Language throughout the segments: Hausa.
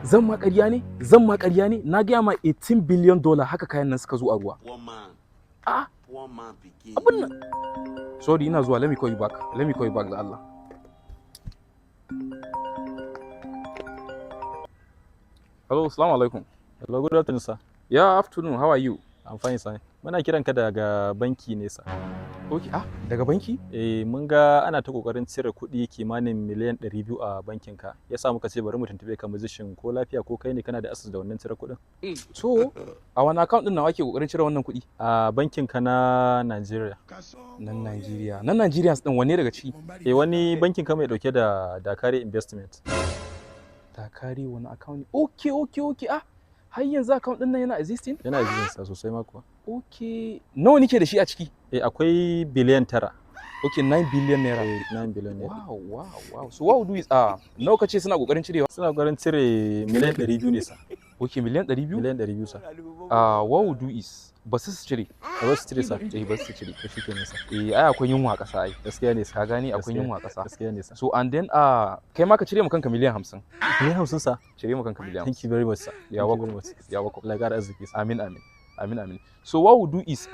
Zan ma ƙarya ne? Zan ma ƙarya ne? Na gaya ma, $18 billion haka kayan nan suka zo a ruwa. Poor man. Ah, Poor man pikin. abun nan. Sorry, ina zuwa. Let me call you back. Let me call you back da Allah. Hello, assalamu alaikum. Hello, good afternoon, sir. Yeah, afternoon. How are you? I'm fine, sir. Muna kiran ka daga banki ne, sir. Okay, ah, daga banki? Eh, mun ga ana ta kokarin cire kuɗi kimanin miliyan 200 a bankin ka. Ya sa muka ce bari mu tuntube ka mu ji shin ko lafiya, ko kai ne kana da access da wannan cire kuɗin? So, a wani account din nawa ake kokarin cire wannan kuɗi? A bankin ka na Nigeria. Nan Nigeria. Nan Nigeria din wanne daga ciki? Eh, wani bankin ka mai dauke da Dakare Investment. Dakari wani account ne? Okay. Ah, har yanzu account din nan yana existing? Yana existing, sir, sosai ma kuwa. Okay. Nawa nike da shi a ciki? Eh, akwai biliyan 9. Okay, 9 billion naira. Eh, 9 billion naira. Wow. So what we do is, ah, nawa kace suna kokarin cirewa? Suna kokarin cire miliyan 200 ne, sir. Okay, miliyan 200? Miliyan 200, sir. Ah, what we do is ba su cire. A wasu cire, sir. Eh, ba su cire. To shikenan, sir. Eh, ai akwai yunwa a ƙasa ai. Gaskiya ne, sir. Ka gane, akwai Gaskiya. yunwa a ƙasa. Gaskiya ne, sir. So and then, ah, kai ma ka cire mu kanka miliyan 50. Miliyan 50, sir. Cire mu kanka miliyan 50. Thank you very much, sir. Ya Thank you welcome. very much. Ya welcome. Allah ya ƙara arziki, sir. Amin, amin. Amin, amin. So what we do is,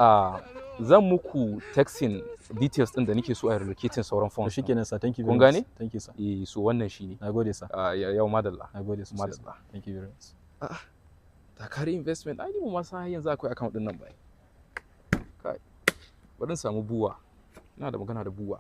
zan muku texting details din da nake so a relocating sauran To funds din. shikenan, sir. Thank you very Kun much. gane? Thank you, sir. Eh, so wannan shine. Nagode, sir. Ah, yau madalla. Nagode sosai, sir. Madalla. Thank you very much. Dakari Investment, ai ni ba ma san har yanzu akwai account din nan ba. Kai. Bari in samu Buwa. Ina da magana da Buwa.